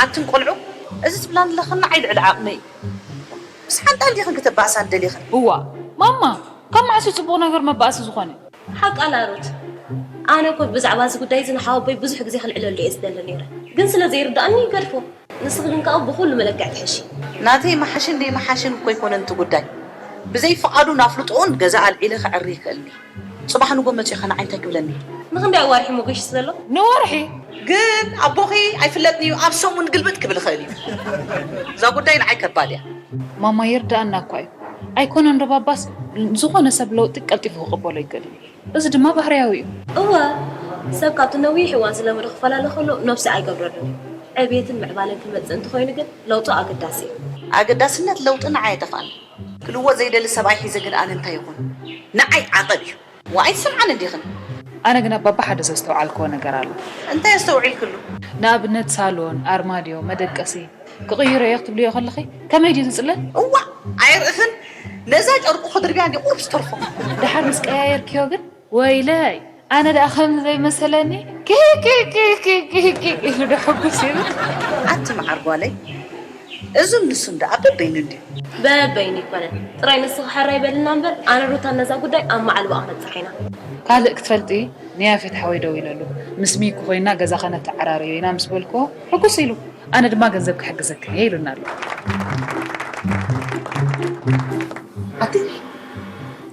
ኣትን ቆልዑ፣ እዚ ትብላን ኣለኽን ንዓይ ልዕሊ ዓቕመይ እዩ። ምስ ሓንጣ እንዲኽን ክተባእሳን ደሊኽን? እዋ፣ ማማ፣ ካብ መዓስ እዩ ጽቡቕ ነገር መባእሲ ዝኾነ? ሓቃ ኣላ ሩት። ኣነ እኮ ብዛዕባ እዚ ጉዳይ እዚ ንሓወቦይ ብዙሕ ግዜ ከልዕለሉ እየ ዝደሊ ነይረ። ግን ስለ ዘይርድኣኒ ይገድፎ። ንስኺ ግን ከኣ ብኹሉ መለክዕ ትሕሺ። ናተይ መሓሽን ደይመሓሽን እኮ ኣይኮነን እቲ ጉዳይ። ብዘይ ፍቓዱን ኣፍልጦኡን ገዛ ኣልዒለ ከዕሪ ይኽእልኒ። ጽባሕ ንጎ መጺኡ ኸ ንዓይ እንታይ ክብለኒ? ንኽንደይ ኣዋርሒ ሞገሽ ዘሎ? ንወርሒ? ግን ኣቦኺ ኣይፍለጥን እዩ፣ ኣብ ሰሙን ግልብጥ ክብል ይኽእል እዩ። እዛ ጉዳይ ንዓይ ከባድ እያ። ማማ ይርድኣና እኳ እዩ። ኣይኮነን ዶ ባባስ፣ ዝኾነ ሰብ ለውጢ ቀልጢፉ ክቕበሎ ይኽእል እዩ። እዚ ድማ ባህርያዊ እዩ። እወ፣ ሰብ ካብቲ ነዊሕ እዋን ዝለመዶ ክፈላለ ከሎ ነብሱ ኣይገብረሉን እዩ። ዕብየትን ምዕባለን ክመጽእ እንተኾይኑ ግን ለውጢ ኣገዳሲ እዩ። ኣገዳስነት ለውጢ ንዓይ ኣይጠፍኣኒ። ክልወጥ ዘይደሊ ሰብኣይ ሒዘ ግን ኣነ እንታይ ይኹን? ንዓይ ዓቐብ እዩ። ዋይ ትሰምዓኒ እንዲኽን? ኣነ ግን ኣባባ ሓደ ዘስተውዓልክዎ ነገር ኣሎ። እንታይ ኣስተውዒልክሉ? ንኣብነት ሳሎን፣ ኣርማድዮ፣ መደቀሲ ክቕይሮ እየ ክትብልዮ ከለኺ ከመይ ድዩ ዝጽለል? እዋእ! ኣይርእኽን? ነዛ ጨርቁ ክድርብያ እንዲ ቁሩብ ዝተርፎ። ደሓር ምስ ቀያየርክዮ ግን ወይለይ! ኣነ ደኣ ከምዚ ዘይመሰለኒ ኪኪኪኪኪኪ ኢሉ ዶ ሕጉስ ይብል? ኣቲ መዓር ጓለይ፣ እዙን ንሱን ደኣ በበይኑ እንድዩ። በበይኑ ይኮነን። ጥራይ ንስኺ ሕራይ በልና እምበር፣ ኣነ ሩታን ነዛ ጉዳይ ኣብ መዓልቦኣ ክነብጽሓ ኢና። ካልእ ክትፈልጢ ንያፌት ሓወይ ደዊለሉ። ምስ ሚኩ ኮይና ገዛ ከነተዓራርዮ ኢና ምስ በልክዎ ሕጉስ ኢሉ። ኣነ ድማ ገንዘብ ክሕግዘክን እየ ኢሉና ኣሎ። ኣቲ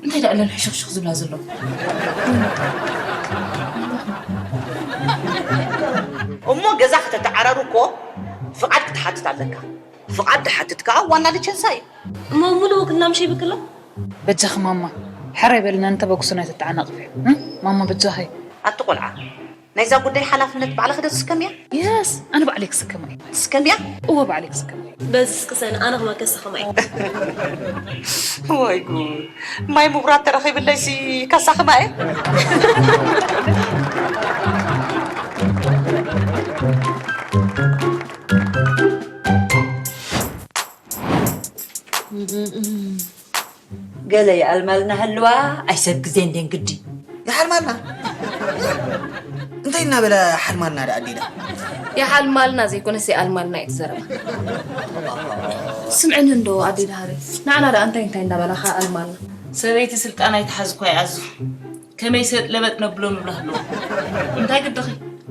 እንታይ ደኣ እለን ሕሹኽሹኽ ዝብላ ዘለዋ? እሞ ገዛ ከተተዓራሩ እኮ ፍቓድ ክትሓትት ኣለካ። ፍቓድ ድሓትት ከኣ ዋና ልቸንሳ እዩ። እሞ ሙሉ ውክልና ምሽ ይብክሎ? በጃኺ ማማ፣ ሕራይ በልና እንተ በኩስና ተተዓናቕፊ። እም? ማማ በጃኺ። ኣቲ ቆልዓ፣ ናይዛ ጉዳይ ሓላፍነት ባዕልኺ ዶ ትስከምያ? የስ፣ ኣነ ባዕለይ ክስከማ እየ። ትስከምያ? እወ፣ ባዕለይ ክስከማ እየ። በዚ ስቅሰን ኣነ ከማ ከሳኸማ እየ። ወይ ጉድ! ማይ ምጉራት ተረኺብለይሲ ከሳኽማ እየ። ገለ ይኣልማልና ህልዋ፣ ኣይ ሰብ ግዜ እንዴን ግዲ። ይሓልማልና? እንታይ እናበለ ሓልማልና ደኣ ኣዴና? ይሓልማልና ዘይኮነስ ይኣልማልና እዩ እቲ ዘረባ። ስምዕኒ እንዶ ኣዴ ደሃሪ፣ ንዓና ደኣ እንታይ እንታይ እንዳበላኻ ኣልማልና? ሰበይቲ ስልጣን ኣይትሓዝ እኳ ይኣዙ። ከመይ ሰጥ ለበጥ ነብሎ ንብሎ ኣለዎ። እንታይ ግድኺ?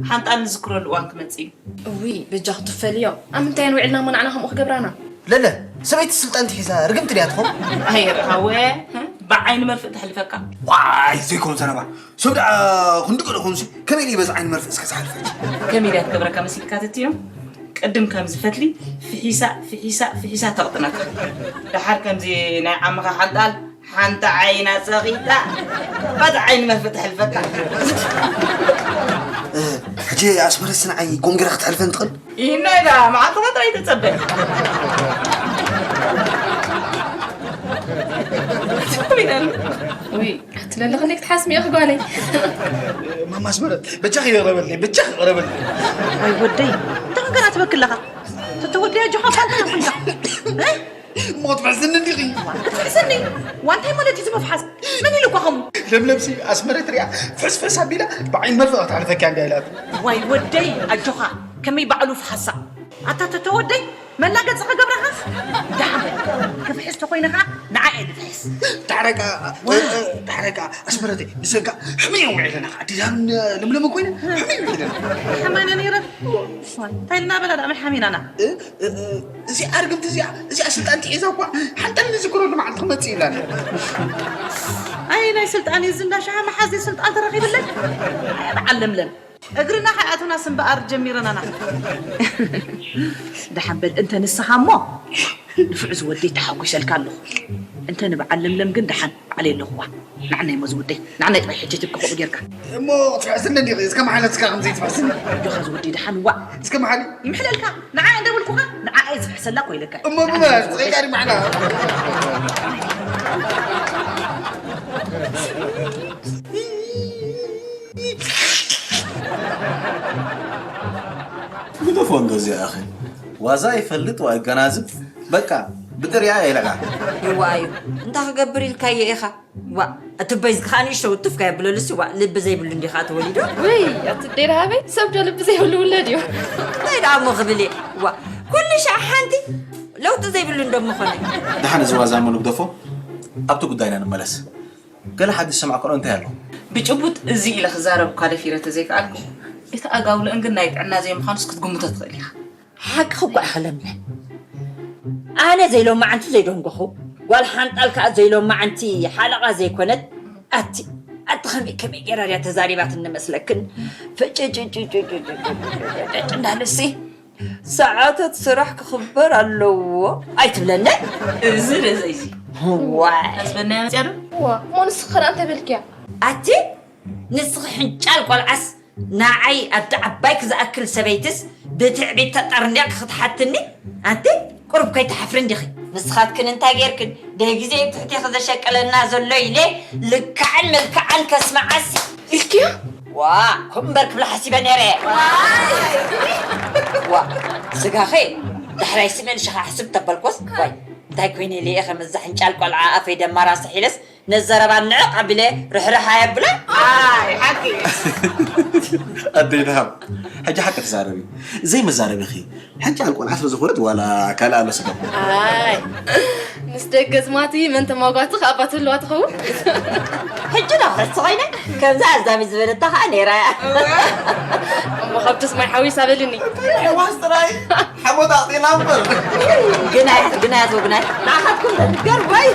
ሓንጣ ንዝክረሉ እዋን ክመጽእ እዩ። እውይ፣ በጃኹ ትፈልዮ። ኣብ ምንታይ እየን ውዒልና እሞ ንዓና ከምኡ ክገብራና? ለለ፣ ሰበይቲ ስልጣን ትሒዛ ርግምቲ ድያ ትኸውን? ኣየ ርሃወ፣ ብዓይኒ መርፍእ ተሕልፈካ። ዋይ፣ ዘይኮን ዘረባ። ሰብ ደኣ ክንዲ ገለ ኾንሲ፣ ከመይ ኢሉ በዚ ዓይኒ መርፍእ እስከ ዝሓልፈኪ? ከመይ ድያ ትገብረካ መሲልካ ትትዮም? ቅድም ከምዚ ፈትሊ ፍሒሳ፣ ፍሒሳ፣ ፍሒሳ ተቕጥነካ። ደሓር ከምዚ ናይ ዓምኻ ሓንጣል ሓንቲ ዓይና ጸቒጣ፣ ባቲ ዓይኒ መርፍእ ተሕልፈካ። እ፣ ሕጂ ኣስመረስ ንዓይ ጎንጊራ ክትሕልፈን ትኽእል? ይህና ኢላ መዓልቲ ጥራይ ተጸበ። ውይ፣ ኣቲ ለለ ክንደይ ክትሓስሚ ኢኺ ጓለይ? ማማ ኣስመረት፣ በጃኺ ይቕረ በልኒ፣ በጃኺ ይቕረ በልኒ። ኣይ ወደይ፣ እንታይ ኮንካ ትበኪ ኣለኻ? ተተወደይ ኣጆኻ፣ እንታይ ኮንካ? እ? እሞ ትሕዝኒ እንዲኺ። ክትሕዝኒ? ዋንታይ ማለት እዩ እዚ ምፍሓስ? መን ኢሉኳ ከምኡ? ለምለምሲ ኣስመረት ሪኣ ፍሕስፍሕስ ኣቢላ ብዓይኒ መርፍእ ክትሓልፈኪ እንድያ ኢላቶ። ዋይ ወደይ ኣጆኻ፣ ከመይ ባዕሉ ፍሓሳ። ኣታ ተተወደይ መላገጺ ክገብረኻስ? ደሓን በል። ክፍሕስ ተኾይንኻ ንዓ እየ ዝፍሕስ። ዳሕረካ፣ ዋ። እ፣ እ፣ ዳሕረካ ኣስመረተይ ንሰንካ ሕመይ ውዒለና። ኣዲዳን ለምለምን ኮይነ ሕመይ ውዒለና። ሕማና ነይረ። እንታይ ልናበላ ደኣ መን ሓሚናና? እ፣ እ፣ እ፣ እዚኣ ርግምቲ እዚኣ፣ እዚኣ ስልጣን ትሒዛ እኳ ሓንጠል ንዝክረሉ መዓልቲ ክመጽእ ኢላ ነይራ። ኣይ፣ ናይ ስልጣን እዩ፣ ዝንዳ ሸሓ መሓዚ ስልጣን ተረኺብለን። ኣይ፣ በዓል ለምለም። እግርና ከይኣተናስ እምበኣር ጀሚረናና። ደሓን በል፣ እንተ ንስኻ እሞ፣ ንፉዕ ዝወደይ ተሓጒሰልካ ኣለኹ። እንተ ንበዓል ለምለም ግን ደሓን ባዕለይ ኣለኹዋ። ንዓናይ እሞ ዝወደይ፣ ንዓናይ ጥራይ ሕጂ ትብኪ ከምኡ ጌርካ። እሞ ክትፍሕስኒ እንዲኺ፣ እስከ መሓለትካ ከምዘይትፍሕስኒ። እንዲኻ ዝወደይ ደሓን ዋእ። እስከ መሓሊ። ይምሕለልካ፣ ንዓ እንደ በልኩኻ፣ ንዓ እየ ዝፍሕሰላ እኮ ኢለካ። እሞ ብመን? ዝኸይዳ ድማዕና። ግደፎ እንደዚኣ ኣኺ። ዋዛ ይፈልጥ ወኣገናዝብ። በቃ ብጥሪያ የለኻ። ይዋ እዩ። እንታይ ክገብር ኢልካዮ ኢኻ? ዋ፣ እቲ በይዝካ ንእሽቶ ውትፍ ከየብለሉሲ፣ ዋ፣ ልቢ ዘይብሉ እንዲኻ ተወሊዱ። ውይ፣ ኣቲ ዴራ ሃበይ፣ ሰብ ዶ ልቢ ዘይብሉ ውለድ እዩ? እንታይ ደኣ እሞ ክብል እየ? ዋ፣ ኩሉ ሻዕ ሓንቲ ለውጢ ዘይብሉ እንዶ ምኾነ። ደሓን እዚ ዋዛ እሞ ንግደፎ፣ ኣብቲ ጉዳይና ንመለስ። ገለ ሓድሽ ዝሰማዕክኦ እንታይ ኣሎ? ብጭቡጥ እዚ ኢለ ክዛረብ እኳ ደፊረ ተዘይከኣልኩ፣ እቲ ኣጋውልእን ግን ናይ ጥዕና ዘይምዃኑስ ክትግምቶ ትኽእል ኢኻ። ሓቅኺ እኮ ኢኺ ለምለም። ኣነ ዘይሎማዓንቲ ዘይደንጎኹ፣ ጓል ሓንጣል ከኣ ዘይሎማዓንቲ ሓለቓ ዘይኮነት፣ ኣቲ፣ ኣቲ ከመይ፣ ከመይ ጌራ ድያ ተዛሪባትኒ መስለክን? ፍጭጭጭጭጭጭጭጭጭጭጭ እንዳለሲ፣ ሰዓታት ስራሕ ክኽበር ኣለዎ ኣይትብለኒ? እዚ ደዘይዚ። ዋይ። ኣዝበናያ መጽያ ዶ? ዋ፣ እሞ ንስኺ ኸ እንታይ በልክያ? ኣቲ፣ ንስኺ ሕንጫል ቆልዓስ፣ ንዓይ ኣደ ዓባይኪ ዝኣክል ሰበይትስ ብትዕቢት ተጠርኒቕኪ ክትሓትኒ? ኣንቲ ቁሩብ ከይትሓፍሪ እንዲኺ? ንስኻትክን እንታይ ጌርክን? ደይ ግዜ ኣብ ትሕቴኺ ዘሸቅለና ዘሎ ኢለ ልክዓን መልክዓን ከስምዓሲ ኢልክዮ? ዋ፣ ከምኡ እምበር ክብላ ሓሲበ ነይረ። ዋ፣ ስጋኺ ዳሕራይሲ መልሽኻ ሕስብ ተበልኮስ፣ ዋይ፣ እንታይ ኮይነ ኢለ እየ ከምዛ ሕንጫል ቆልዓ ኣፈይ ደማራ ስሒለስ ነዘረባ ንዕቕ ኣቢለ ርሕርሕ ኣየብለ። ኣይ፣ ሓቂ። ኣደይ ደሃብ፣ ሕጂ ሓቂ ትዛረቢ። ዘይመዛረቢኺ፣ ሕንጫል ቆልዓ ስለ ዝኾነት ዋላ ካልእ ኣሎ ስጋብ። ኣይ፣ ምስ ደገ ዝማቲ መን ተማጓቲ ከኣ ኣባ ትህልዋ ትኸውን? ሕጂ ዶ ክሕስ ኮይነ? ከምዛ ኣዛሚ ዝበለታ ከኣ ነይራ እያ። እሞ ካብ ትስማይ ሓዊሳ በልኒ። ሕዋስ ጥራይ። ሓሞት ኣዕጢና እምበር። ግናይ፣ ግናያት ወግናይ። ንዓኻትኩም ደንገር ወይ?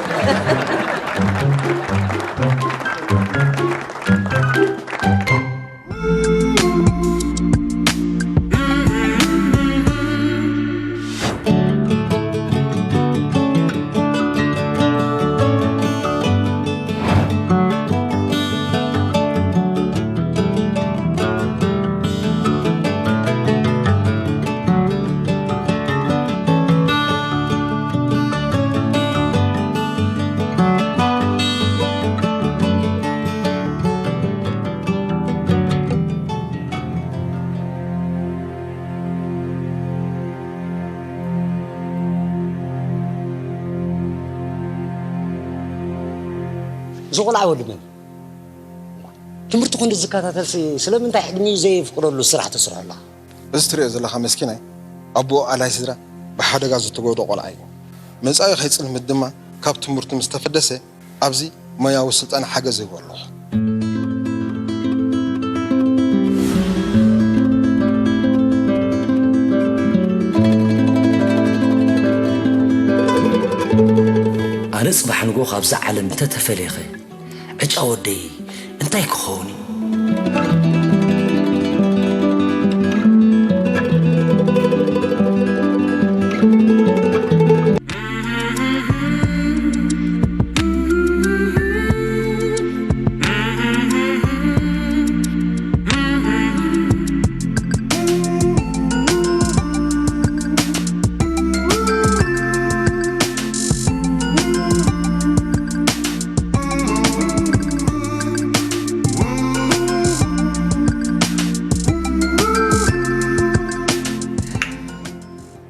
እዚ ቆልዓ ወዲ መን? ትምህርቲ ክንዲ ዝከታተልሲ ስለምንታይ ዕድሚኡ ዘየፍቅደሉ ስራሕ ትስርሖ ኣለኻ? እዚ ትሪኦ ዘለኻ መስኪናይ ኣቦኡ ኣላይ ስድራ ብሓደጋ ዝተጎድኦ ቆልዓ እዩ። መጻኢ ከይጽልምት ድማ ካብ ትምህርቱ ምስ ተፈደሰ ኣብዚ ሞያዊ ስልጠና ሓገዝ ይህቦ ኣለኹ። ኣነ ጽባሕ ንግሆ ካብዛ ዓለም እንተተፈለየኸ ዕጫ ወደይ እንታይ ክኸውን እዩ?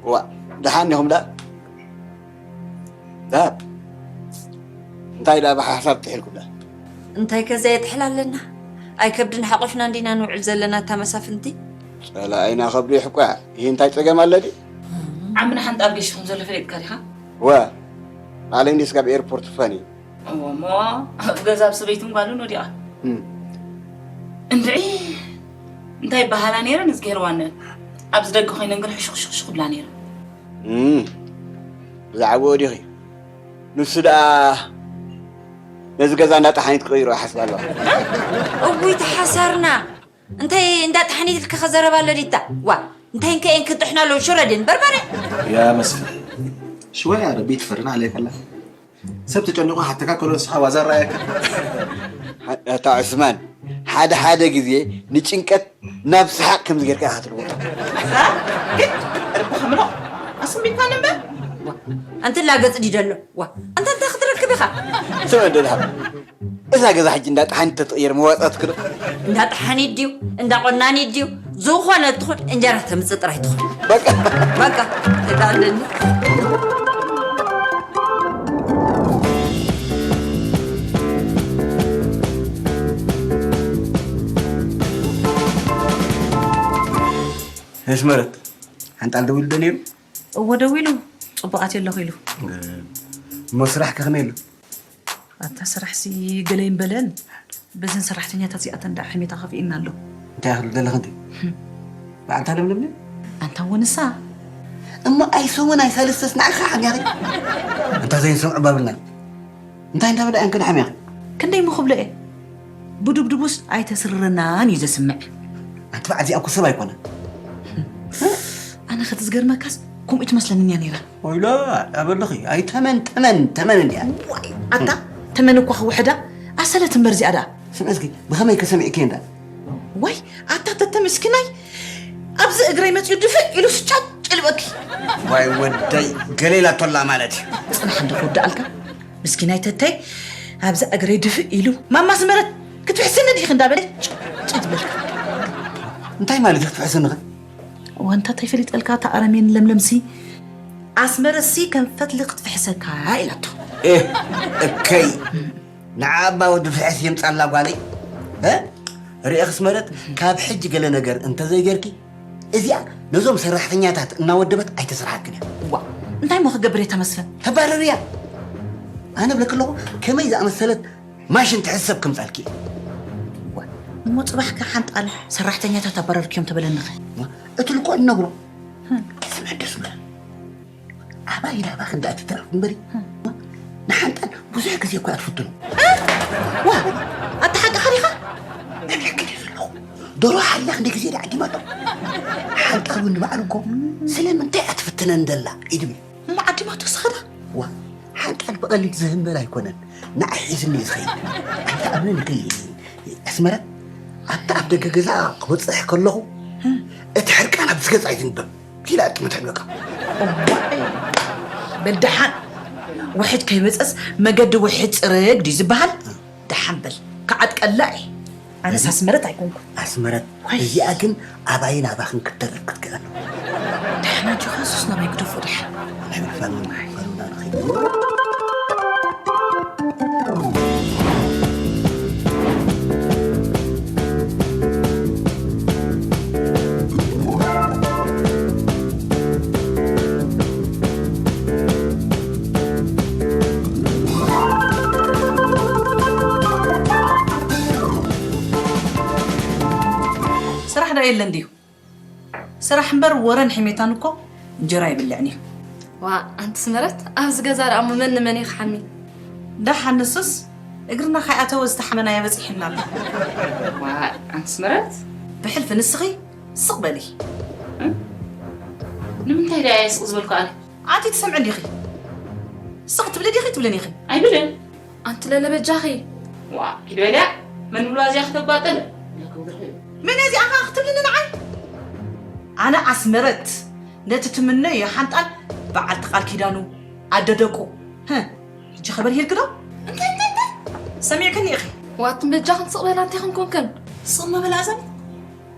ዋ፣ ደሓን ዲኹም ዳ? ዳ? እንታይ ዳ ብሓሳብ ጥሒልኩም ዳ? እንታይ ከ ዘየጥሕል ኣለና? ኣይ ከብድን ሓቆፍና እንዲና ንውዕል ዘለና እታ መሳፍንቲ? ጸላኢና ከብዱ ይሕቆያ። ይህ እንታይ ጸገም ኣለ ድዩ? ዓምና ሓንጣል ገሺ ከም ዘሎ ፈሊጥካ ዲኻ? ወ፣ ባዕለይ እንዲስ ካብ ኤርፖርት ፋኒ። እሞ፣ እሞ፣ ኣብ ገዛ ኣብ ሰበይትን ጓልን ወዲቓ። እም። እንድዒ፣ እንታይ በሃላ ነይረን እዝጌር ዋነን። ኣብዚ ደገ ኮይነን ግን ሕሹኽሹኽሹኽ ብላ ነይረን። እም። ብዛዕባኡ ዲኺ? ንሱ ደኣ ነዚ ገዛ እንዳ ጠሓኒት ክቕይሮ ይሓስብ ኣለዋ። እውይ፣ ተሓሳርና። እንታይ እንዳ ጠሓኒት ኢልካ ከዘረባ ኣሎ ዲታ? ዋ፣ እንታይ እንከ እየን ክጥሕና ኣለዉ? ሽረድን በርበረ። ያ መስፍን፣ ሽወያ ረቢ ትፈርና ኣለይ ከላ። ሰብ ተጨኒቑ ሓተካ ከሎ ንስኻ ዋዛ ራእየካ። ኣታ ዑስማን፣ ሓደ ሓደ ግዜ ንጭንቀት ናብ ሰሓቕ ከምዚ ጌርካ ኢኻ ትልውጦ። ግን ርብኻ ምኖ ኣስሚካ ነበር። ኣንተ ላገጽ ዲ ደሎ? ዋ፣ ኣንተ እንታይ ክትረክብ ኢኻ? ስምዕ እንደ ድሃብ። እዛ ገዛ ሕጂ እንዳ ጠሓኒት ተትቕየር መዋጻእትኪ ዶ? እንዳ ጠሓኒት ድዩ? እንዳ ቆናኒት ድዩ? ዝኾነ ትኹን እንጀራ ተምጽእ ጥራይ ትኹን። በቃ። በቃ፣ እታ ኣለኒ። ኣስመረት፣ ሓንጣል ደዊሉ ዶ ነይሩ? እወ፣ ደዊሉ። ጽቡቕ ኣትየ ኣለኹ ኢሉ። እሞ ስራሕ ከ ከመይ ኣሎ? ኣታ ስራሕሲ ገለ ይንበለን። በዘን ሰራሕተኛታት እዚኣተን ደኣ ሕሜታ ከፊእና ኣሎ። እንታይ ክብል ዘለኺ እንዴ? በዓልታ ለምለም ድዩ? ኣንታ እወ ንሳ። እሞ ኣይሰሙን ኣይሳልስተስ ንዓኻ ሓሚያኺ? ኣንታ ዘይንሰምዖ ባብልና። እንታይ እንዳበላ እየን ክን ሓሚያኺ? ክንደይ እሞ ክብሎ እየ? ብዱብዱቡስ ኣይተስርረናን እዩ ዘስምዕ። ኣንቲ በዓል እዚኣ እኮ ሰብ ኣይኮነን። ኣነ ኸቲ ዝገርመካስ ከምኡ ትመስለኒ እያ ነይራ። ወይላ፣ ኣበልኺ፣ ኣይ ተመን፣ ተመን፣ ተመን እንድያ። ዋይ፣ ኣታ ተመን እኳ ክውሕዳ ኣሰለት እምበር እዚኣ ደኣ። ስምዒ እስኪ፣ ብኸመይ ከ ሰሚዕኪ እንዳ? ዋይ፣ ኣታ ተተ ምስኪናይ፣ ኣብዚ እግረይ መጺኡ ድፍእ ኢሉ ስጫጭ ኢልበኪ። ዋይ ወደይ፣ ገለ ኢላቶላ ማለት እዩ። ጽናሕ እንዶ ክውድኣልካ። ምስኪናይ ተተይ፣ ኣብዛ እግረይ ድፍእ ኢሉ፣ "ማማ ኣስመረት፣ ክትፍሕስኒ ዲኺ?" እንዳበለ ጭጭ ዝበልካ። እንታይ ማለት እዩ ክትፍሕስኒ ኸ? ዋንታ እንታይ ፈሊጠልካ፣ እታ ኣረሜን ለምለምሲ፣ ኣስመረሲ ከም ፈትሊ ክትፍሕሰካ ኢላቶ። ኤህ፣ እከይ። ንዓ እባ ወዲ ፍሕስ የምጻላ ጓለይ። እ? ርኢኺ ኣስመረት፣ ካብ ሕጂ ገለ ነገር እንተዘይገርኪ፣ እዚኣ ነዞም ሰራሕተኛታት እናወደበት ኣይተስርሓክን እያ። ዋ፣ እንታይ እሞ ክገብር እየ ተመስፍን? ተባረርያ። ኣነ እብለኪ ኣለኹ፣ ከመይ ዝኣመሰለት ማሽን ትሕዝ ሰብ ከምጻልኪ እየ። ዋ፣ እሞ ጽባሕ ከ ሓንጣል ሰራሕተኛታት ኣባረርክዮም ተበለኒ ኸ? ዋ፣ እቲ ልክዕ ንነግሮ። ስምዕ ደስ ምረ። ኣባይ ናባኺ እንዳእትተረፍ እምበሪ፣ ንሓንጣል ብዙሕ ግዜ እኮ እያ ትፍትኖ። ዋ፣ ኣታ ሓቅኻ ዲኻ? እብለኪ ድየ ዘለኹ። ደሮ ሓሪዳ ክንደይ ግዜ ድያ ዓዲማቶ? ሓንጣል እውን ንባዕሉ እኮ ስለምንታይ እያ ትፍትነን ደላ እዩ ድብል። እሞ ዓዲማቶ ስኸዳ? ዋ፣ ሓንጣል ብቐሊል ዝህመል ኣይኮነን። ንዓይ ሒዝኒ እዩ ዝኸይድ። ኣይትኣምንን ኢኺ ኣስመረ? ኣብቲ ኣፍ ደገ ገዛ ክበጽሕ ከለኹ፣ እቲ ሕርቃን ኣብዚ ገዛ እዩ ዝንበብ። ኢላ እጥምት ሕልበካ። እዋይ፣ በል ደሓን። ውሕጅ ከይመጸስ መገዲ ውሕጅ ጽረግ ድዩ ዝበሃል? ደሓን በል፣ ክዓጥቀላ እየ። ኣነስ ኣስመረት ኣይኮንኩን። ኣስመረት፣ ዋይ። እዚኣ ግን ኣባይን ኣባኽን ክትተርፍ ክትክእል። ደሓን ኣጆኻ፣ ሱስ ናባይ ግደፎ ደሓን። ናይ ብሓፋን ፈሩና ንኸይድ። ስራሕ ዶ የለን ድዩ? ስራሕ እምበር ወረን ሕሜታን እኮ እንጀራ ይብልዕን እዩ። ዋ፣ ኣንቲ ኣስመረት፣ ኣብዚ ገዛ ደኣ እሞ መን ንመን እዩ ክሓሚ? ደሓን ንሱስ እግርና ከይኣተወ ዝተሓመናዮ በጺሑና ኣሎ። ዋ፣ ኣንቲ ኣስመረት። ብሕልፊ ንስኺ ስቕ በሊ። እ? ንምንታይ ደኣ እየ ስቕ ዝበልኩ ኣነ? ኣንቲ ትሰምዒ ዲኺ? ስቕ ትብሊ ዲኺ ትብልን ኢኺ? ኣይብልን። ኣንቲ ለለ በጃኺ። ዋ፣ ኪድ በልያ። መን ብሎ እዚኣ ከተጓጠለ? መን እዚኣ ኸኣ ክትብልኒ ንዓይ? ኣነ ኣስመረት ነቲ ትምነዮ ሓንጣል በዓልቲ ቃል ኪዳኑ ኣደ ደቁ። ህህ፣ ሕጂ ኸበር ሂልኪ ዶ? እንታይ፣ እንታይ፣ እንታይ? ሰሚዕክኒ ኢኺ? ዋ፣ ኣትን በጃኽን ስቕ በላ፣ እንታይ ኸን ኮንክን? ስቕ መበላ እዛ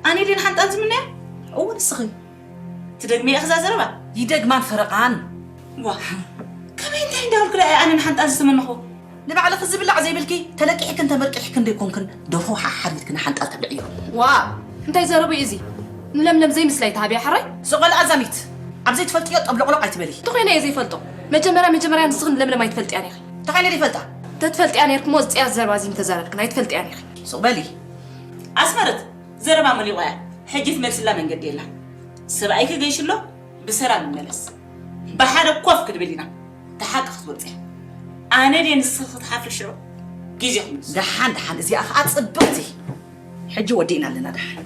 ኣነ ድየ ንሓንጣል ዝምነያ? እወ፣ ንስኺ። ትደግሚ ኢኺ እዛ ዘረባ? ይደግማን ፈረቓን። ዋ፣ ከመይ እንታይ እንዳበልኩ ደኣ ኣነ ንሓንጣል ዝተመነኹ? ንባዕልኺ ዝብላዕ ዘይብልኪ፣ ተለቂሕክን ተመርቂሕክን ደይኮንክን፣ ደርሆ ሓሓሪትኪ ንሓንጣል ተብልዕዮ። ዋ፣ እንታይ ዘረባ እዩ እዚ? ንለምለም ዘይምስላ ይተሃብያ ሕራይ? ስቕ በሊ ኣዛሚት፣ ኣብ ዘይትፈልጥዮ ጠብሎቕሎቕ ኣይትበሊ። እንተኾይነ እየ ዘይፈልጦ። መጀመርያ መጀመርያ ንስኽን ለምለም ኣይትፈልጥያን ኢኺ። እንተኾይነ ዘይፈልጣ? ተትፈልጥያ ነይርክሞ እዚ ጽያፍ ዘረባ እዚ ምተዛረብክን፣ ኣይትፈልጥያን ኢኺ። ስቕ በሊ። ኣስመረት፣ ዘረባ መሊቑ እያ። ሕጂ ትመልስላ መንገዲ የላን። ሰብኣይኪ ገይሹ ኣሎ፣ ብሰላም ይመለስ። ብሓደ ኮፍ ክንብል ኢና። እታ ሓቂ ክትወጽእ እያ። ኣነ ድየ ንስኺ ክትሓፍሪ ሽዑ ግዜ ክንወስድ። ደሓን፣ ደሓን፣ እዚኣ ኸኣ ጽብቕቲ። ሕጂ ወዲእና ኣለና፣ ደሓን።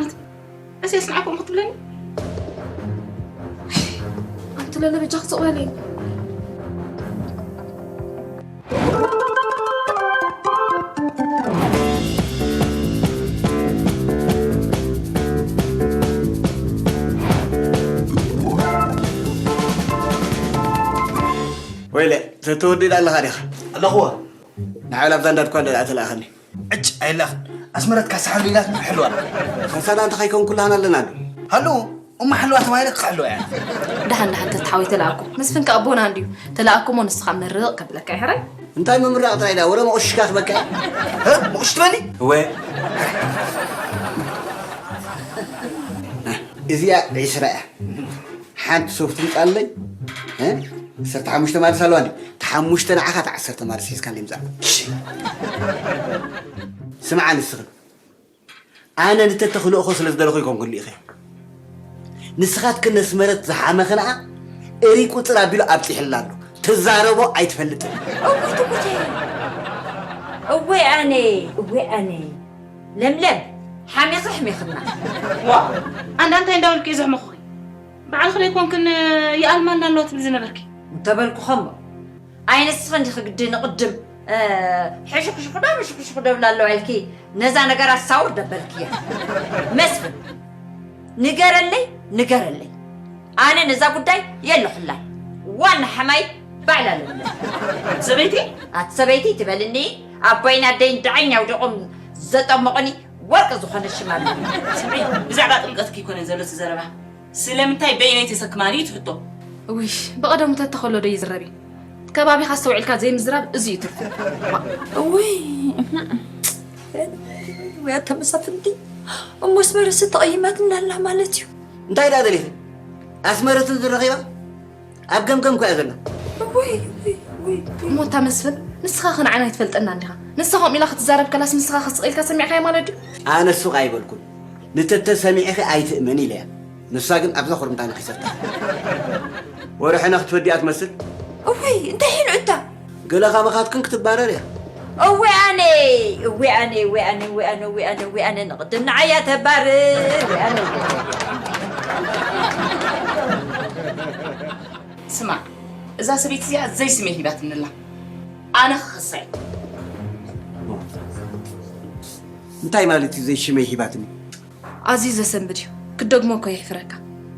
ኣቲ፣ እዚኣስ ንዓኹም ክትብለኒ? ኣንቲ ለለ በጃኺ ስቕ በሊ። ወይለ፣ ተተወዲድ ኣለኻ ዲኻ? ኣለኹዎ። ንሓይላ ኣብዛ እንዳድኳ እንደ ተለኣኸኒ። ዕጭ ኣይላኽን። ኣስመረት ካሳ ሓሉ ኢላትና ሕልዋ። ካሳና እንተ ከይከውን ኩላህና ኣለና ኣሎ። ሃሉ፣ እማ ሓልዋ ተባሂለ ክሕልዋ እያ። ደሓን ደሓን ተተሓወይ ተለኣኩ። መስፍን ከኣ ኣቦና እንድዩ። ተለኣኩሞ ንስኻ መርቕ ከብለካ ይሕራይ። እንታይ ምምራቕ ጥራይ ዳ? ወረ መቑሽሽካ ክበካ እየ። እ? መቑሽ ትበኒ? እወ። እዚኣ ዒስራ እያ። ሓንቲ ሶፍት ምጻለይ። እ? ዓሰርተ ሓሙሽተ ማለት ኣለዋ እንዲ። ተሓሙሽተ ንዓኻ፣ ተዓሰርተ ማለት ሒዝካ እንዲ ምጻእ። እሺ። ስምዓ ንስኽን። ኣነ ንተተ ክልእኾ ስለ ዝደለኹ ይኮንኩ ልኢኸ። ንስኻትክን ነስመረት ዝሓመኽንኣ እሪ ቁጽር ኣቢሉ ኣብጺሕላ ኣሎ። ትዛረቦ ኣይትፈልጥን። እውይ ትጉቴ። እወይ ኣነ፣ እወይ ኣነ። ለምለም፣ ሓሚኺ ኣሕሚኽና። ዋ፣ ኣንዳ እንታይ እንዳበልኩ እየ ዘሕመኹኺ? ባዕልኺ ዶ ኣይኮንክን ይኣልማልና ኣለዋ ትብሊ ዝነበርኪ? እንተበልኩኸ እሞ፣ ኣይ ንስኺ እንዲኺ ግዲ ንቕድም፣ እ፣ ሕሹኽሹኽ ዶ ምሹኽሹኽ ዶ እብላ ኣለዋ ኢልኪ ነዛ ነገራት ሳውር ደበልክያ። መስፍን፣ ንገረለይ፣ ንገረለይ። ኣነ ነዛ ጉዳይ የለኹላን። ዋና ሓማይ ባዕላ ኣለላ። ኣቲ ሰበይቲ? ኣቲ ሰበይቲ ትበልኒ፣ ኣቦይን ኣደይን ደዓኛ ኣውዲቖም ዘጠመቑኒ ወርቂ ዝኾነ ሽም ኣለኒ። ስምዒ፣ ብዛዕባ ጥምቀትኪ ኣይኮነን ዘሎ እቲ ዘረባ። ስለምንታይ በይነይ ተሰክማኒ እዩ እቲ ሕቶ። እውይ፣ ብቐደሙ ተተኸሎ ዶ ይዝረብ እዩ? ከባቢኻ ኣስተውዒልካ ዘይምዝራብ እዚ እዩ ትርፉ። እውይ፣ ወይ ኣታ መሳፍንቲ፣ እሞ ኣስመረስ ተቐይማትና ኣላ ማለት እዩ። እንታይ ደኣ ደሊኺ? ኣስመረት ዝረኺባ? ኣብ ገምገም እኮ እያ ዘላ። እውይ፣ እውይ፣ እውይ፣ እውይ። እሞ እታ መስፍን፣ ንስኻ ኸ ንዓና ኣይትፈልጠናን ዲኻ? ንሳ ከምኡ ኢላ ክትዛረብ ከላስ ንስኻ ኸ ስቕ ኢልካ ሰሚዕካያ ማለት ድዩ? ኣነ ሱቕ ኣይበልኩን። ንተተ ሰሚዕኺ ኣይትእመኒ ኢለያ። ንሳ ግን ኣብዛ ኹርምታ ነኺሰታ። ወረ ሕነ ክትፈዲ እያ ትመስል። እውይ፣ እንታይ ሒኑ እታ? ገለ ካባኻትክን ክትባረር እያ። እወ ኣነ፣ እወ ኣነ፣ እወ ኣነ፣ እወ ኣነ፣ እወ ኣነ፣ እወ ኣነ፣ ንቕድም ንዓያ ተባርር፣ እወ ኣነ፣ እወ ኣነ። ስማዕ፣ እዛ ሰበይቲ እዚኣ ዘይስመይ ሂባትኒ ኣላ። ኣነ ክኽሳ እየ። እንታይ ማለት እዩ ዘይሽመይ ሂባትኒ? ኣዝዩ ዘሰንብድ እዩ። ክትደግሞ እኮ የሕፍረካ።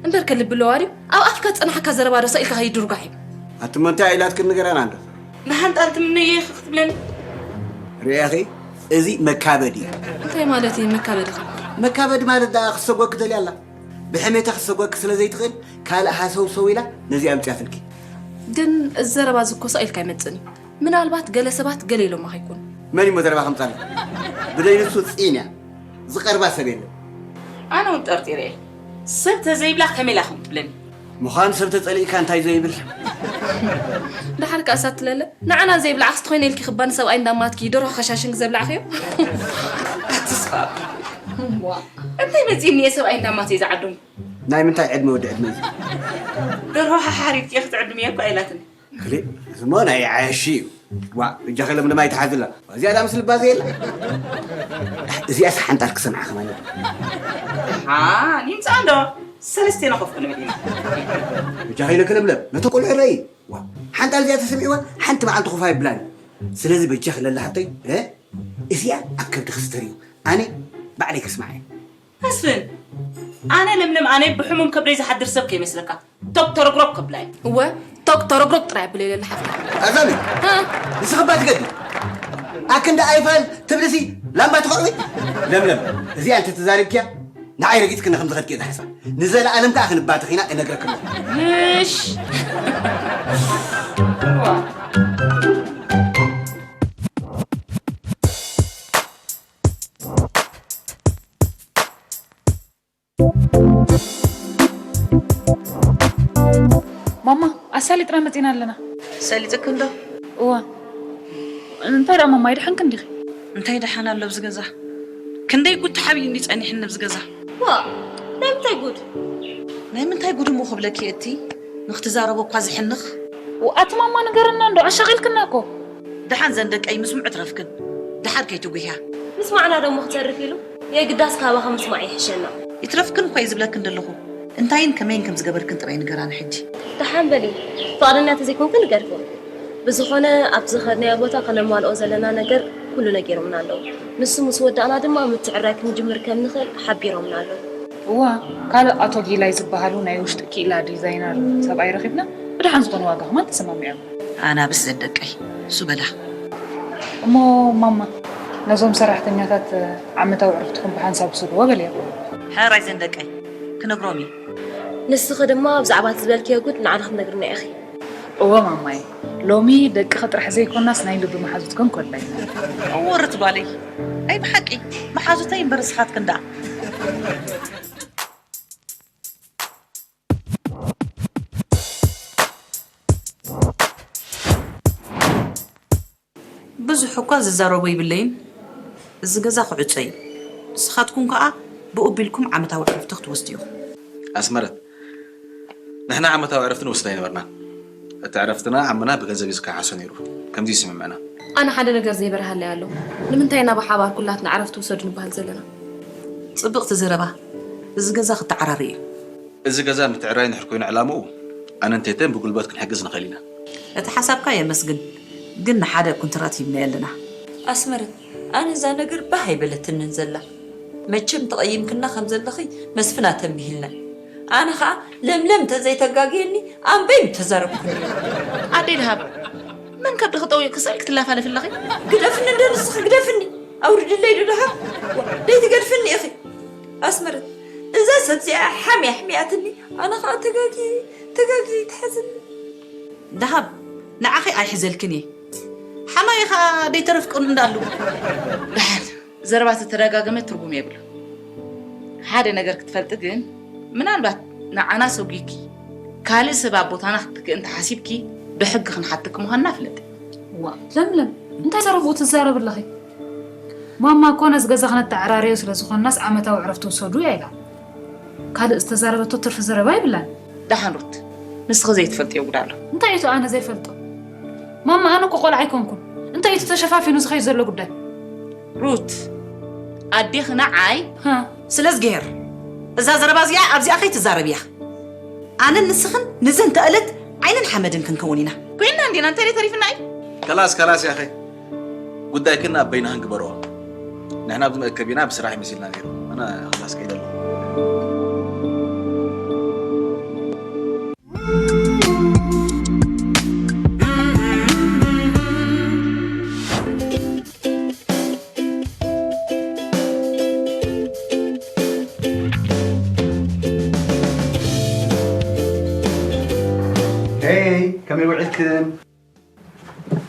እምበርከ ልቢ ኣለዋ ድዩ? ኣብ ኣፍካ ዝጸናሓካ ዘረባ ዶ ሰኢልካ ከይድርጓሕ እዩ። ኣቲ እሞ እንታይ ኢላትክን ንገረና እንዶ። ንሓንጣል ትምነዮ ኢኺ ክትብለኒ? ርኢኺ፣ እዚ መካበዲ እዩ። እንታይ ማለት እዩ መካበዲ? መካበዲ ማለት ደኣ ክትሰጎኪ ደልያ ኣላ። ብሕሜታ ክትሰጎኪ ስለ ዘይትኽእል ካልእ ሃሰውሰው ኢላ ነዚኣ ኣምጽኣትልኪ። ግን እዚ ዘረባ እዚ እኮ ሰቕ ኢልካ ኣይመጽእን እዩ። ምናልባት ገለ ሰባት ገለ ኢሎማ ከይኮኑ። መን እዩ ዘረባ ከምጻለይ? ብደይ ንሱ ጽን እያ። ዝቐርባ ሰብ የለን። ኣነ እውን ጠርጢረ እየ። ሰብ ተዘይብላ ከመይ ኢላ ከም ትብለኒ? ምዃኑ ሰብ ተጸሊእካ እንታይ ዘይብል? ደሓር ከኣ ሳትለለ ንዓና ዘይብላዕክስ ተኾይነ ኢልኪ ክባን ሰብኣይ እንዳማትኪ ደርሆ ከሻሽንግ ዘብላዕክዮ? ኣትስፋ። ዋ፣ እንታይ መጺእኒ እየ ሰብኣይ እንዳማተይ ዝዓድሙ? ናይ ምንታይ ዕድመ ወዲ ዕድመ እዩ? ደርሆ ሓሓሪድኪ ክትዕድምዮ እኳ ኢላትኒ። ክልእ፣ እዚ እሞ ናይ ዓያሺ እዩ። ዋ፣ እጃኺ ለምለም ኣይትሓዝላ። እዚኣ ዳ ምስ ልባ ዘየላ? እዚኣስ ሓንጣል ክሰምዓ ከማን እዩ። ሓ፣ ንምጻእ እንዶ ሰለስቴና ኮፍ ክንብል ኢና። እጃኺ ኢለኪ ለምለም፣ ነቲ ቆልዑ ረኢ። ዋ፣ ሓንጣል እዚኣ ተሰሚዕዋ፣ ሓንቲ መዓልቲ ኮፍ ኣይብላን። ስለዚ በጃኺ ለላ ሓብተይ፣ እ፣ እዚኣ ኣብ ከብድኺ ስተርዩ። ኣነ ባዕለይ ክስምዓ እየ። መስፍን፣ ኣነ ለምለም ኣነ ብሕሙም ከብደይ ዝሓድር ሰብ ከይመስለካ። ቶክ ተረግረግ ከብላ እየ። እወ፣ ቶክ ተረግረግ ጥራይ ኣብለይ ለላ ሓፍታ። ኣዛሚ፣ ሃ? ንስኺ እባ ትገዲ። ኣክንዲ ኣይፋል ትብልሲ ላምባ ትኸዕዊ? ለምለም፣ እዚኣ እንተተዛሪብክያ ንዓይ ረጊጽክኒ ከም ዝኸድኪ እየ ዝሓስባ። ንዘለኣለም ከኣ ክንባተኽ ኢና እነግረኪ ኣለኹ። ምሽ። ማማ፣ ኣሳሊጥና መጺና ኣለና። ሰሊጥክን ዶ? እወ። እንታይ ደኣ ማማ፣ ኣይደሓንክን ዲኺ? እንታይ ደሓን ኣሎ ኣብዚ ገዛ? ክንደይ ጉድ ተሓቢኡ እንዲ ጸኒሕኒ ኣብዚ ገዛ። ዋ፣ ናይ ምንታይ ጉድ? ናይ ምንታይ ጉድ እሞ ክብለኪ እቲ ንክትዛረቦ እኳ ዝሕንኽ። ኣቲ ማማ ንገረና እንዶ፣ ኣሻቒልክና እኮ። ደሓን ዘን ደቀይ ምስምዑ ትረፍክን። ደሓር ከይትጉህያ። ምስማዕና ደሞ ክተርፍ ኢሉ፣ የግዳስ ካባኻ ምስማዕ ይሕሸና። ይትረፍክን እኮ እየ ዝብለክን ዘለኹ። እንታይን ከመይን ከም ዝገበርክን ጥራይ ንገራኒ ሕጂ። ደሓን በሊ፣ ፍቓደኛ ተዘይኮንክን ንገርክን። ብዝኾነ፣ ኣብ ዝኸድናዮ ቦታ ከነማልኦ ዘለና ነገር ኩሉ ነጊሮምና ኣለዉ። ንሱ ምስ ወዳእና ድማ ምትዕርራይ ክንጅምር ከም ንኽእል ሓቢሮምና ኣለዉ። እዋ፣ ካልእ ኣቶ ጊላይ ዝበሃሉ ናይ ውሽጢ ክኢላ ዲዛይነር ሰብኣይ ረኺብና። ብደሓን ዝኾነ ዋጋ ከማን ተሰማሚዖም። ኣናብስ ዘን ደቀይ፣ እሱ በላ። እሞ ማማ፣ ነዞም ሰራሕተኛታት ዓመታዊ ዕረፍትኹም ብሓንሳብ ውሰድዎ በልዮ። ሕራይ ዘን ደቀይ፣ ክነግሮም እዩ። ንስኺ ድማ ብዛዕባ እቲ ዝበልክዮ ጉድ ንዓና ክትነግርና ኢኺ። እወ ማማይ፣ ሎሚ ደቅኺ ጥራሕ ዘይኮናስ ናይ ልቢ መሓዙትክን ኮላ ኢና። እወ ርት ጓለይ፣ ኣይ ብሓቂ መሓዙተይ እምበር ንስኻትክን ደኣ። ብዙሕ እኳ ዝዛረቦ ይብለይን፣ እዚ ገዛ ክዕጾ እዩ። ንስኻትኩም ከኣ ብኡ ቢልኩም ዓመታዊ ዕረፍቲ ክትወስዱ ኢኹም። ኣስመረት፣ ንሕና ዓመታዊ ዕረፍቲ ንወስድ ኣይነበርናን። እቲ ዕረፍትና ዓምና ብገንዘብ እዩ ዝከሓሶ ነይሩ። ከምዚ ይስምምዕና። ኣነ ሓደ ነገር ዘይበርሃለይ ኣሎ። ንምንታይ ኢና ብሓባር ኩላትና ዕረፍቲ ውሰዱ ንበሃል ዘለና? ጽብቕቲ ዘረባ። እዚ ገዛ ክተዓራሪ እዩ። እዚ ገዛ ምትዕራይ እንድሕር ኮይኑ ዕላምኡ፣ ኣነን ቴቴን ብጉልበት ክንሕግዝ ንኽእል ኢና። እቲ ሓሳብካ የመስግን፣ ግን ንሓደ ኩንትራት ሂብናዮ ኣለና። ኣስመረት፣ ኣነ እዛ ነገር ባህ ኣይበለትንን ዘላ። መቸም ተቐይምክና ከም ዘለኺ መስፍን ኣተንቢሂልና። ኣነ ኸኣ ለምለም እንተዘይተጋግየኒ ኣንበይ ምተዛረብኩ። ኣደይ ደሃብ፣ መን ከብድኺ ጠውዩ ክስእል ክትላፋለፊ ኣለኺ? ግደፍኒ እንዶ ንስኺ ግደፍኒ። ኣውርድለይ ዶ ደሃብ? ዋ፣ ደይትገድፍኒ ኢኺ። ኣስመረት፣ እዛ ሰብ እዚኣ ሓምያ ኣሕሚያትኒ። ኣነ ኸኣ ተጋጊ፣ ተጋጊ ትሓዝኒ። ደሃብ፣ ንዓኺ ኣይሕዘልክን እየ። ሓማይ ኸኣ ደይተረፍቅኑ እንዳሉ። ደሓን፣ ዘረባ ተተደጋገመ ትርጉም የብሉ። ሓደ ነገር ክትፈልጢ ግን፣ ምናልባት ንዓና ሰጒግኪ ካልእ ሰብ ኣብ ቦታና ክትትክኢ እንተሓሲብኪ፣ ብሕጊ ክንሓትኪ ምዃንና ፍለጢ። ዋ፣ ለምለም፣ እንታይ ዘረብኡ ትዛረቢ ኣለኺ? ማማ እኮ ነዚ ገዛ ክነተዓራርዮ ስለ ዝኾንናስ ዓመታዊ ዕረፍቲ ውሰዱ እያ ኢላ። ካልእ ዝተዛረበቶ ትርፊ ዘረባ የብላን። ደሓን ሩት፣ ንስኺ ዘይትፈልጥዮ ጉድ ኣሎ። እንታይ እዩ እቲ ኣነ ዘይፈልጦ? ማማ፣ ኣነ እኮ ቆልዓ ኣይኮንኩን። እንታይ እዩ እቲ ተሸፋፊኑ ዝኸይድ ዘሎ ጉዳይ? ሩት፣ ኣዴኺ ንዓይ ሃ? ስለ ዝገሄር፣ እዛ ዘረባ እዚኣ ኣብዚኣ ከይትዛረብያ። ኣነን ንስኽን ንዘን ተእለት ዓይንን ሓመድን ክንከውን ኢና። ኮይንና እንዲና፣ እንታይ ደይ ተሪፍና እዩ? ከላስ፣ ከላስ ያኸ። ጉዳይክን ኣብ በይንኽን ግበርኦ። ንሕና ኣብዚ መእከብ ኢና፣ ብስራሕ ይመሲልና ነይሩ። ኣነ ክላስ ከይደ ኣለኹ። ሄይ፣ ከመይ ውዒልክን?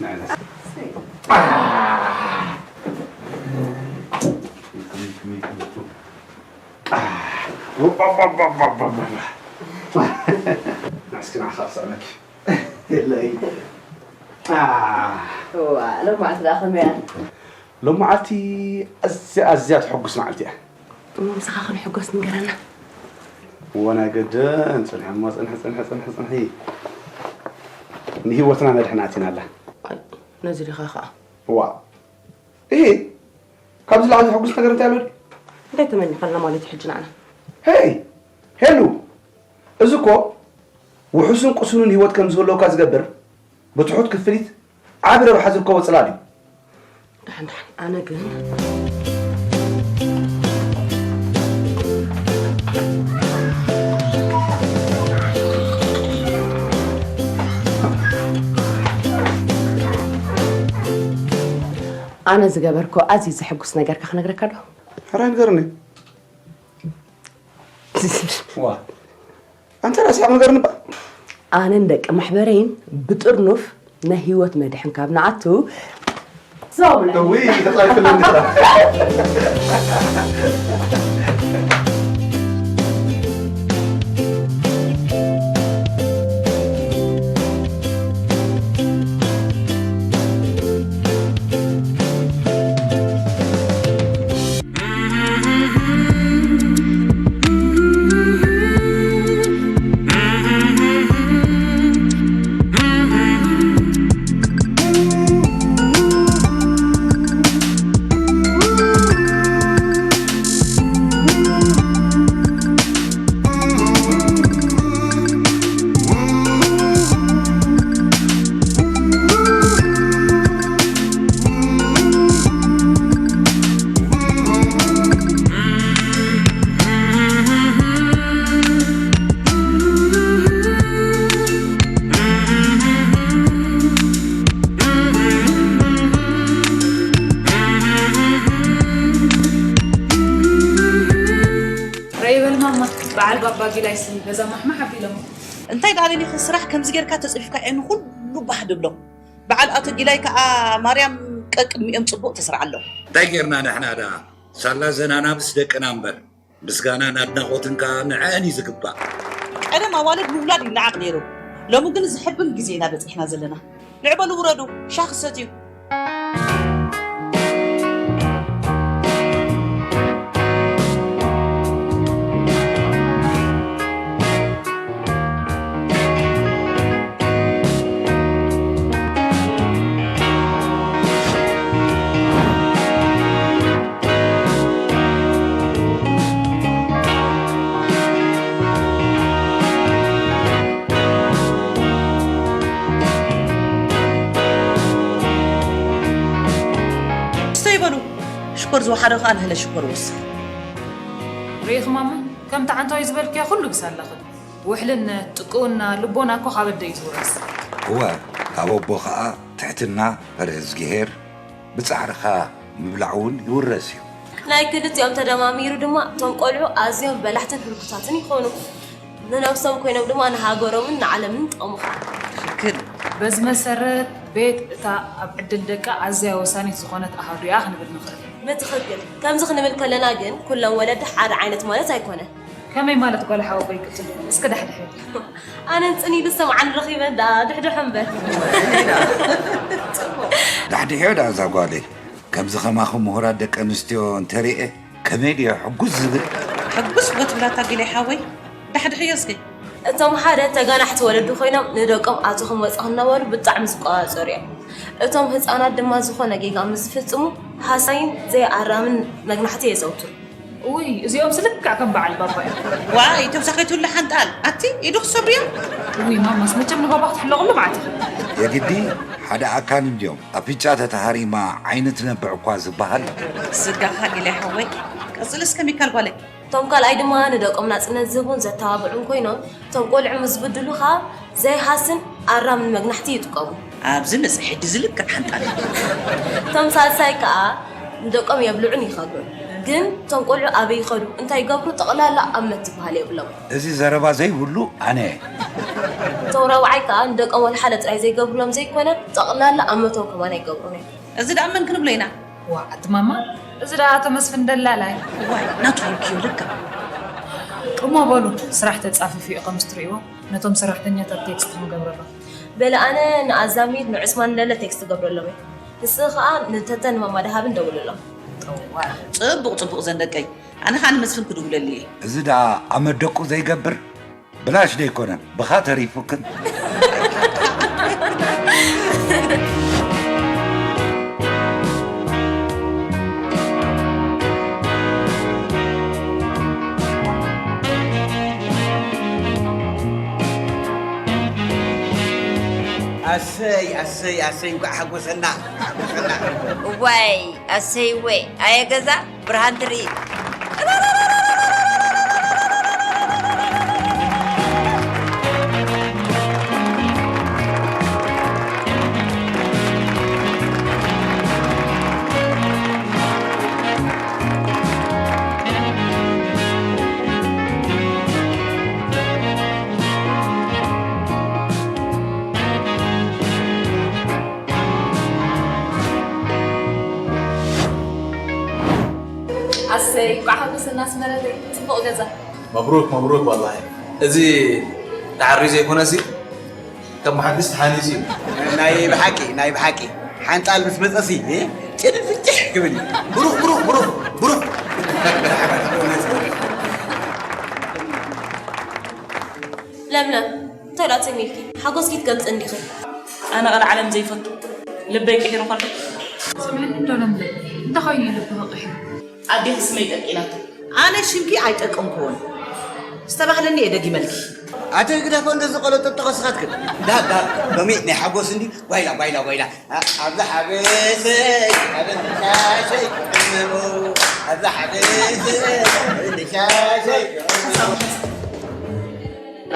ንዕለስ። ንዕስኪ ንዓኻ ክስዕመኪ። የለይ። ዋ፣ ሎማዓንቲ ደኣ ከመይ እያ? ሎማዓንቲ ኣዝያ፣ ኣዝያ ተሐጉስ መዓልቲ እያ። እሞ ምሳኻ ክንሕጎስ ንገረና። እወ፣ ናይ ገደን ጽንሒ እሞ፣ ጽንሒ፣ ጽንሒ፣ ጽንሒ፣ ጽንሒ። ንህይወትና መድሕን ኣቲናላ። ኣይ፣ ነዚ ዲኻ ኸኣ? ዋ። እሂ፣ ካብዚ ላዕሊ ዘሐጉስ ነገር እንታይ ኣሎ ድዩ? እንታይ ተመኒኻልና ማለት እዩ ሕጂ ንዓና? ሄይ፣ ሄሉ፣ እዚ እኮ ውሑስን ቅሱንን ህይወት ከም ዝህልወካ ዝገብር ብትሑት ክፍሊት ዓቢ ረብሓ ዝርከቦ ጽላል እዩ። ደሓን፣ ደሓን፣ ኣነ ግን ኣነ ዝገበርኮ ኣዝዩ ዘሐጉስ ነገርካ ክነግረካ ዶ? ሕራይ ንገርኒ። ዋ፣ ኣንተ ራስኻ ንገርኒ ባ። ኣነን ደቂ ማሕበረይን ብጥርኑፍ ናይ ህይወት መድሕን ካብ ንኣቱ፣ እውይ፣ ተጻሪፍለኒ ስራ። በዓል ባባ ጊላይስ ገዛ ማሕማሕ ኣቢሎም። እንታይ ደኣ ለኒኺ ስራሕ ከምዚ ጌርካ ተጽፊፍካ እየ ንኹሉ ባህ ድብሎ። በዓል ኣቶ ጊላይ ከኣ ማርያም ቀቅድሚኦም ጽቡቕ ተስርዓሎም። እንታይ ጌርና ንሕና ደኣ? ሳላ ዘን ኣናብስ ደቅና እምበር። ምስጋናን ኣድናቖትን ከኣ ንዐኣን እዩ ዝግባእ። ቀደም ኣዋልድ ምውላድ ይነዓቕ ነይሩ። ሎሚ ግን ዘሕብን ግዜ ኢና በጺሕና ዘለና። ንዕበሉ ውረዱ፣ ሻሂ ክሰትዩ። እስቶ ይበሉ። ሽኮር ዝወሓዶ ከኣ ንህለ ሽኮር ወስኽ። ርኢኽማ እሞ፣ ከምቲ ዓንታዊ ዝበልክዮ ኩሉ ብሳላኽን። ውሕልነት፣ ጥቅውና፣ ልቦና እኮ ካብ ኣደ እዩ ዝውረስ። እወ፣ ካብ ኣቦ ኸኣ ትሕትና፣ ፈርህ እዝግሄር፣ ብጻዕርኻ ምብላዕ እውን ይውረስ እዩ። ናይ ክልቲኦም ተደማሚሩ ድማ እቶም ቆልዑ ኣዝዮም በላሕትን ህርኩታትን ይኾኑ። ንነብሶም ኮይኖም ድማ ንሃገሮምን ንዓለምን ይጠቕሙ ኸኣ። ትኽክል። በዚ መሰረት ቤት እታ ኣብ ዕድል ደቃ ኣዝያ ወሳኒት ዝኾነት ኣሃዱ እያ ክንብል ንኽእል። ብትኽክል። ከምዚ ክንብል ከለና ግን ኩሎም ወለዲ ሓደ ዓይነት ማለት ኣይኮነን። ከመይ ማለት ጓል ሓወቦይ ቅጽል እስከ ዳሕድሕዮ። ኣነን ጽን ኢሉ ዝሰምዓኒ ረኺበ እንዳ ድሕድሖ እምበር። ዳሕድሕዮ ደኣ እዛ ጓለይ። ከምዚ ከማኹም ምሁራት ደቂ ኣንስትዮ እንተሪኤ ከመይ ድየ ሕጉስ ዝብል። ሕጉስ እኮ ትብላ እታ ጊላይ ሓወይ። ዳሕድሕዮ እስከ። እቶም ሓደ ተጋናሕቲ ወለዲ ኮይኖም ንደቆም ኣትኹም ወጻኹም እናበሉ ብጣዕሚ ዝቆጻጸሩ እዮም። እቶም ህጻናት ድማ ዝኾነ ጌጋ ምስ ዝፍጽሙ ሃሳይን ዘይኣራምን መግናሕቲ የዘውትሩ። እውይ እዚኦምስ ልክዕ ከም በዓል ባባ እዮም። ዋይ ተውሳኺትሉ ሓንጣል ኣቲ ኢዱ ክሰብርዮ። እውይ ማማስ መቸም ንባባ ክትሕለቕሉ መዓት ኢኺ። የግዲ ሓደ ኣካል እንድዮም ኣፍንጫ ተተሃሪማ ዓይኒ ትነብዕ እኳ ዝበሃል። ስጋኻ ኢለ ሓወይ ቀጽሊ እስከ ሚካል ጓለይ። እቶም ካልኣይ ድማ ንደቆም ናጽነት ዝህቡን ዘተባብዑን ኮይኖም እቶም ቆልዑ ምስ ዝብድሉ ኸኣ ዘይሃስን ኣራምን መግናሕቲ ይጥቀሙ። ኣብዚ ንጽ ሕጂ ዝልክዕ ሓንጣል። እቶም ሳልሳይ ከኣ ንደቆም የብልዑን ይኸብሩን። ግን እቶም ቆልዑ ኣበይ ይኸዱ እንታይ ይገብሩ ጠቕላላ ኣመት ዝበሃል የብሎም። እዚ ዘረባ ዘይብሉ ኣነ። እቶም ራብዓይ ከኣ ንደቆም ወላ ሓደ ጥራይ ዘይገብሩሎም ዘይኮነ ጠቕላላ ኣመቶም ከማን ኣይገብሩን እዮም። እዚ ደኣ መን ክንብሎ ኢና? ዋእ ኣቲ ማማ እዚ ደኣ ኣቶ መስፍን ደላላይ። ዋይ ናቱ ርክዮ ልክዕ። እሞ በሉ ስራሕ ተጻፊፉ እዩ ከምዚ ትርእይዎ ነቶም ሰራሕተኛታት ቴክስት ክንገብረሎም። በሊ ኣነ ንኣዛሚድ ንዑስማን ለለ ቴክስት ክገብረሎም እየ። ንስኺ ከኣ ንተተን ንማማ ደሃብን ደውልሎም። ጽቡቕ ጽቡቕ ዘን ደቀይ ኣነ ከኣ ንመስፍን ክድውለሉ እየ። እዚ ደኣ ኣመት ደቁ ዘይገብር። ብላሽ ደይኮነን ብኻ ተሪፉክን። ኣሰይ ኣሰይ ኣሰይ እንኳዕ ሓጎሰና ሓጎሰና። እዋይ ኣሰይ እወ ኣየ ገዛ ብርሃን ትርኢ። ኣሰይ እንኳዕ ሓጎሰና ኣስመረተይ ፅቡቕ ገዛ። መብሩክ መብሩክ ዋላሂ እዚ ተዓርዩ ዘይኮነሲ ከም መሓንዲስ ተሓኒሱ እዩ። ናይ ብሓቂ ናይ ብሓቂ ሓንጣል ምስ መፀሲ ጭድፍጭሕ ክብል እዩ። ብሩክ ብሩክ ብሩክ ብሩክ። ለምለም እንታይ ደኣ ተሚልኪ ሓጎስኪ ትገልፂ እንዲኺ? ኣነ ቐልዓለም ዘይፈቱ ልበይ ቅሒሩ ከሎ። ስምዕኒ እንዶ ለምለም እንታይ ኮይኑ እዩ ልብኺ ቂሒሩ? ኣዴኺ ስመይ ጠቂናቶ። ኣነ ሽምኪ ኣይጠቀምክዎን ዝተባህለኒ እየ ደጊመልኪ። ኣቲ ግደፎ እንደዚ ቆሎ ጠጥቆ ስኻትክን ዳብ ዳብ ሎሚ ናይ ሓጎስ እንዲ ጓይላ ጓይላ ጓይላ ኣብዛ ሓበሰይ ኣበዛ ሻሸይ እሞ ኣብዛ ሓበሰይ ኣበዛ ሻሸይ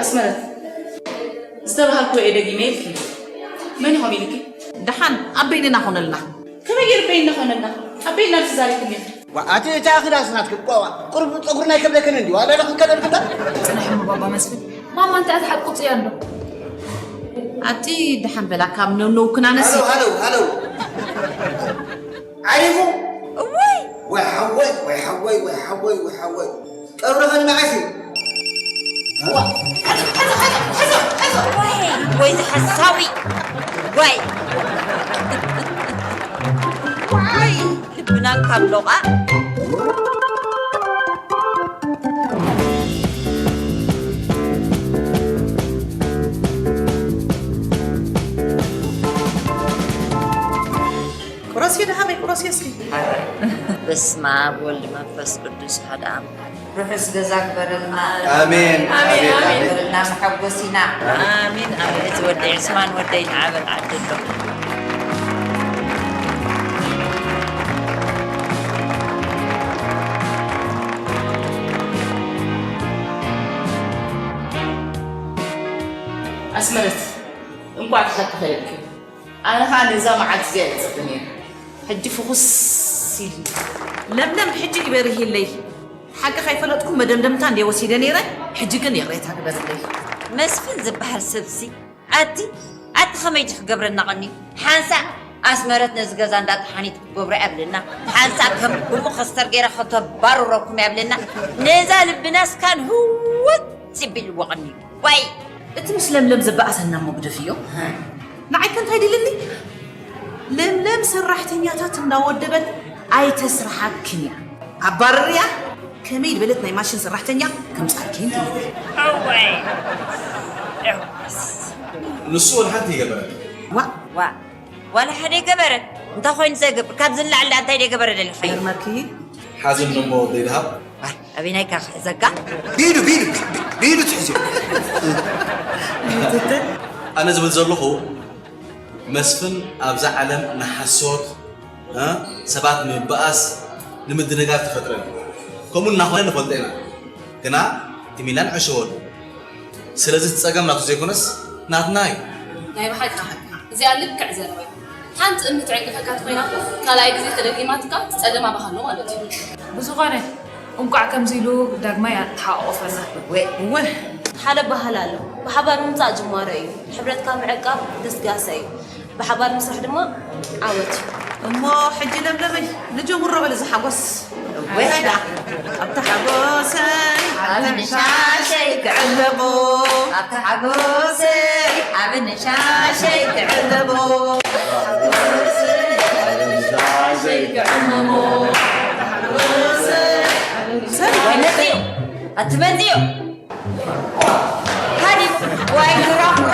ኣስመረት ዝተባሃልክዎ እየ ደጊመ ኢልኪ መን ኢኹም ኢልኪ? ደሓን ኣብ በይንና ኾነልና። ከመይ ገይሩ በይንና ኾነልና? ኣብ በይንና ተዛሪብክኒ ኢኺ። ዋ፣ ኣቲ እታ ክዳስ ናትክ፣ ዋ፣ ዋ፣ ቁሩብ ጸጉርና ኣይከብደክን እንዲ፣ ዋላ ዶ ክንከደልክና? ጽናሕ እሞ ባባ መስፍን። ማማ እንታይ ኣትሓቁጽ እያ እንዶ? ኣቲ ደሓን በላ፣ ካብ ነውነው ክናነስ። ሃለው፣ ሃለው፣ ሃለው። ዓሪፉ? እዋይ! ወይ ሓወይ፣ ወይ ሓወይ፣ ወይ ሓወይ፣ ወይ ሓወይ። ቀብርኸን መዓስ እዩ? ዋ፣ ሓዞ፣ ሓዞ፣ ሓዞ፣ ሓዞ፣ ሓዞ። ወይ፣ ወይ ዝሓሳዊ። ወይ። ወይ፣ ልብና ካብ ሎቓ። ቁረስዮ ደሃበይ፣ ቁረስዮ እስኪ። በስመ ኣብ ወልድ መንፈስ ቅዱስ ሓደ ኣምላክ። ርሑስ ገዛ ግበረልና። ኣሜን፣ ኣሜን፣ ኣሜን፣ ኣሜን። ግበረልና፣ መሐጎሲና። ኣሜን፣ ኣሜን። እቲ ወደይ ዕስማን ወደይ ንዓበል ዓዲ ኣሎ። ኣስመረት፣ እንኳዕ ተሓቂ ፈለጥኪ። ኣነ ኸኣ ነዛ መዓልቲ እዚኣ እየ ዝጽበ ነይረ። ሕጂ ፍኹስ ኢልኒ። ለምለም፣ ሕጂ እዩ በሪህለይ። ሓቂ ከይፈለጥኩ መደምደምታ እንድየ ወሲደ ነይረ፣ ሕጂ ግን ይቕሬታ ግበርለይ። መስፍን ዝበሃል ሰብሲ፣ ኣቲ፣ ኣቲ ከመይ ድዩ ክገብረና ቀንዩ? ሓንሳእ ኣስመረት ነዚ ገዛ እንዳ ተሓኒት ክገብሮ እየ ኣብለና፣ ሓንሳእ ከም ብሙ ከስተር ገይረ ከተባርረኩም እየ ኣብለና፣ ነዛ ልብናስ ካን ህውት ይብልዎ ቀንዩ። ዋይ! እቲ ምስ ለምለም ዘበኣሰና እሞ ግደፍዮ። ንዓይ ከ እንታይ ድልኒ? ለምለም ሰራሕተኛታት እናወደበት ኣይተስርሓክን እያ። ኣባርርያ፣ ከመይ ዝበለት ናይ ማሽን ሰራሕተኛ ከምጻልኪ ትልኒ። እዋይ! እዋስ! ንሱ ወላ ሓንቲ ይገበረ። ዋ! ዋ! ዋላ ሓደ ይገበረ። እንታይ ኮይኑ ዘገብር? ካብ ዝላዕላ እንታይ ደገበረ ደለኻዮ? ገርመኪ። ሓዘን እሞ ዘይድሃብ? ኣይ፣ ኣበይ ናይካ ክሕዘካ? ቢሉ፣ ቢሉ፣ ቢሉ ትሕዝዮ። ኣነ ዝብል ዘለኹ፣ መስፍን ኣብዛ ዓለም ንሓሶት፣ እ፣ ሰባት ንምብኣስ፣ ንምድንጋር ተፈጥረ። ከምኡ እናኾነ ንፈልጦ ኢና። ግና እቲ ሚላን ዕሸወሉ። ስለዚ እቲ ጸገም ናቱ ዘይኮነስ ናትና እዩ። ናይ ብሓቂ ሓቅካ። እዚኣ ልክዕ ዘረባ እዩ። ሓንቲ እምኒ ትዕንቅፈካ ተኾይና እኮ ካልኣይ ግዜ ተደጊማትካ እቲ ጸገም ኣባኻ ኣሎ ማለት እዩ። ብዝኾነ፣ እንቋዕ ከምዚ ኢሉ ዳግማይ ኣተሓቋቖፈና። እወ፣ እወ። ሓደ ባህል ኣሎ። ብሓባር ምምጻእ ጅማሮ እዩ። ሕብረትካ ምዕቃብ ገስጋሰ እዩ። ብሓባር ምስራሕ ድማ ዓወት እዩ። እሞ ሕጂ ለምለመይ፣ ንጀምሮ በል እዚ ሓጎስ። እወ። እንታይ ደኣ? ኣብታ ሓጎሰይ፣ ኣብ ንሻሸይ ክዕለቦ። ኣብታ ሓጎሰይ፣ ኣብ ንሻሸይ ክዕለቦ። ሰብ ወይ መጽዮ፣ ኣቲ መጽዮ። ሃዲ፣ ዋይ፣ ግራ፣ ግራ።